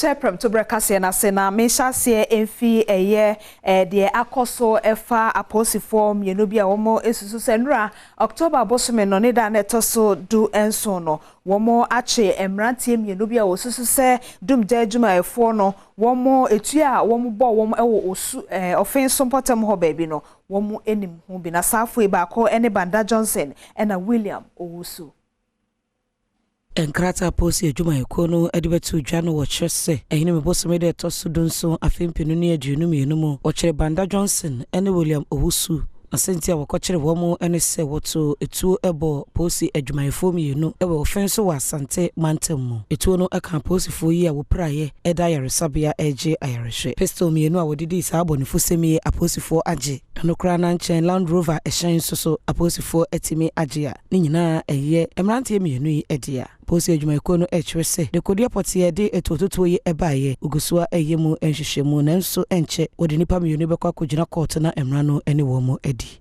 Hyɛ prɛmtoberɛ kaseɛ no ase na menhyɛ aseɛ mfi ɛyɛ deɛ akɔ so ɛfa apolisifoɔ mmienu bi a wɔn esusu sɛ nnura October bosome no ne da na ɛtɔ so 17 no, wɔn akye mmeranteɛ mmienu bi a wɔsusu sɛ dumgya adwumayɛfoɔ no, wɔn etua a wɔn bɔ wɔn wɔ Osu Ɔfin so mpɔtam hɔ baabi no, wɔn anim ho bi. Na saafo yi baako ne Banda Johnson ɛna William Owusu. Nkrataa polisi adwumayɛkuo no de bɛto dwa no, wɔkyerɛ sɛ Ahinime bosome de ɛtɔ so 17, afe 2022 mu, wɔkyerɛ Banda Johnson ne William Owusu. Na sɛnti a wɔkɔkyere wɔn mu ne sɛ wɔto etuo bɔ polisi adwumayɛfoɔ mmienu wɔ Ɔfɛn so wɔ Asante mantam mu. Etuo no ka apolisifoɔ yi a wɔpiraeɛ ɛda ayaresabea regye ayarehwɛ. Pistol mmienu a wɔde dii saa abɔnefo sɛm yi, apolisifoɔ agye. Ɛno koraa na nkyɛn Land Rover ɛhyɛn nso so, apolisifoɔ atumi agye a ne nyinaa ɛyɛ mmeranteɛ mmienu yi dea. Polisi adwumayɛkuo no ɛkyerɛ sɛ dekodeɛ pɔteɛ de etuototoɔ yi ɛbaeɛ ogu so a ɛyɛ mu nhwehwɛmu, nanso ɛnkyɛ wɔde nnipa mmienu bɛkɔ akɔgyina kɔɔto na mmara no ne wɔn mu adi.